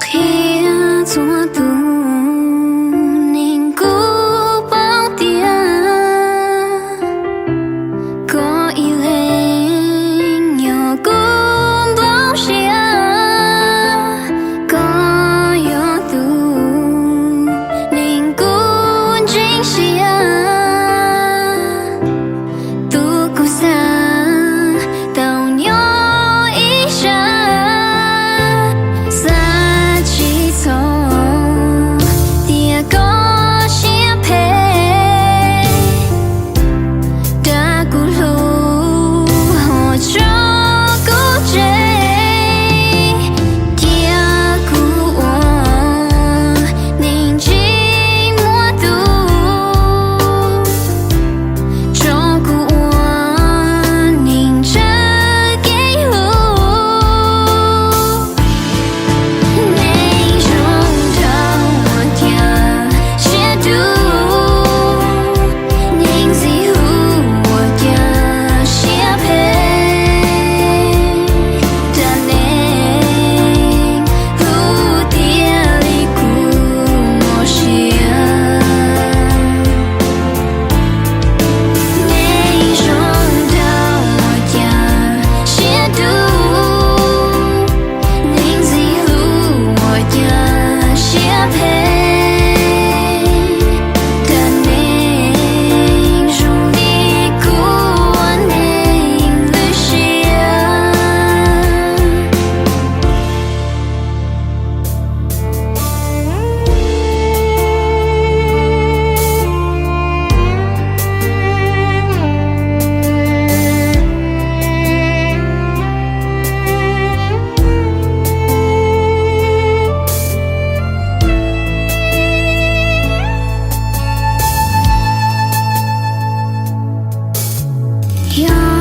Qhia txhua tus neeg kuj paub tias koj ib leeg yog kuv nplooj siab, koj yog tus neeg kuv ntseeg siab, tus kuv xav tau nyob ib sab. Xav tsis txog tias koj siab phem, rau kuv hlub ho tso kuv tseg, cia kuv ua neeg tsis muaj tus, tso kuv ua neeg tsawg kev hlub. Neeg zoo nraug ua cas siab dub, neeg ntxim hlub ua cas siab phem, rau neeg hlub tiag li kuv mob siab. Neeg zoo nraug ua cas siab dub, neeg ntxim hlub ua cas siab phem, rau neeg zoo li kuv ua neeg lwj siab. Yog